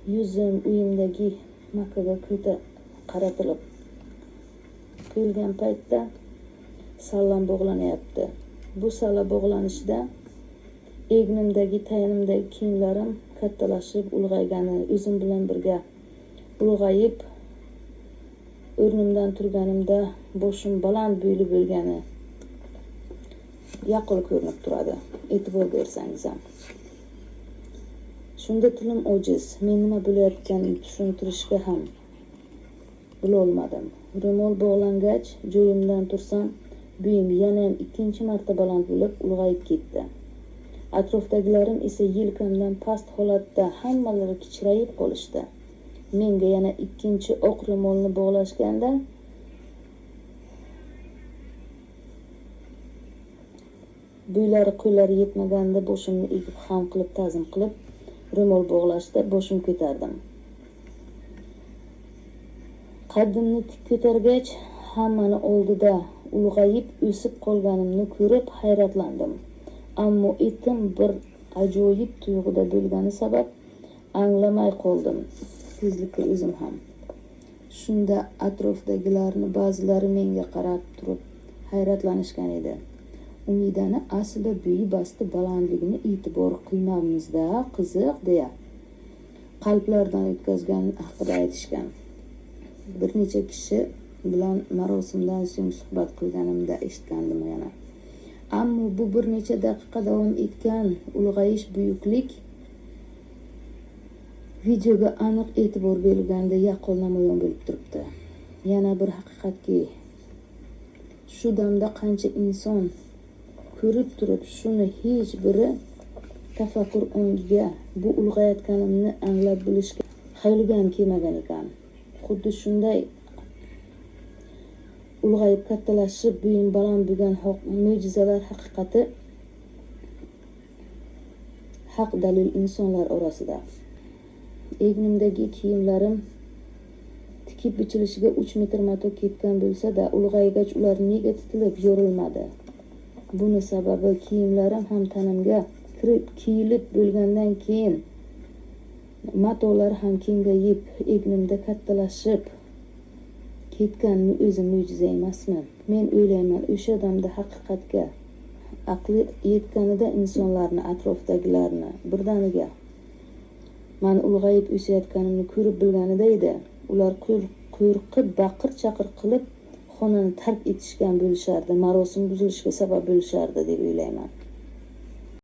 Yuzim uyimdagi Makkaga qaratilib qo'yilgan paytda sallam bog'lanyapti. Bu salla bog'lanishida egnimdagi, tayanimdagi kiyimlarim kattalashib ulg'aygani, o'zim bilan birga ulg'ayib o'rnimdan turganimda boshim baland bo'yli bo'lgani yaqqol ko'rinib turadi, e'tibor bersangiz ham. Shunda tilim ojiz, men nima bo'layotganini tushuntirishga ham bilolmadim. Ro'mol bog'langach, joyimdan tursam, bo'yim yana ham ikkinchi marta baland bo'lib ulg'ayib ketdi. Atrofdagilarim esa yelkamdan past holatda hammalari kichrayib qolishdi. Menga yana ikkinchi oq ro'molni bog'lashganda bo'ylari qo'llari yetmaganda boshimni egib xam qilib ta'zim qilib ro'mol bog'lashda boshim ko'tardim. Qaddimni tik ko'targach, hammani oldida ulg'ayib o'sib qolganimni ko'rib hayratlandim. Ammo etim bir ajoyib tuyg'uda bo'lgani sabab anglamay qoldim. Tezlikka o'zim ham. Shunda atrofdagilarni ba'zilari menga qarab turib hayratlanishgan edi. Umidani aslida bo'yi basti balandligini e'tibor qilmamizda qiziq deya qalblardan o'tkazgan haqida aytishgan. Bir necha kishi bilan marosimdan so'ng suhbat qilganimda eshitgandim yana. Ammo bu bir necha daqiqa davom etgan ulg'ayish buyuklik videoga aniq e'tibor berilganda yaqqol namoyon bo'lib turibdi. Yana bir haqiqatki, shu damda qancha inson ko'rib turib, shuni hech biri tafakkur ongiga bu ulg'ayotganimni anglab bilishga xayoliga ham kelmagan ekan. Xuddi shunday ulg'ayib kattalashib bo'yim baland bo'lgan mo'jizalar haqiqati haq dalil insonlar orasida. Egnimdagi kiyimlarim tikib bichilishiga 3 metr mato ketgan bo'lsa-da, ulg'aygach ular nega titilib yorilmadi? Buni sababi kiyimlarim ham tanamga kirib kiyilib bo'lgandan keyin matolar ham kengayib, egnimda kattalashib ketganini o'zi mo'jiza emasmi? Men o'ylayman, o'sha damda haqiqatga aqli yetganida insonlarni, atrofdagilarni birdaniga man ulg'ayib o'sayotganimni ko'rib bilganida edi, ular qo'rqib baqir-chaqir qilib xonani tark etishgan bo'lishardi, marosim buzilishiga sabab bo'lishardi deb o'ylayman.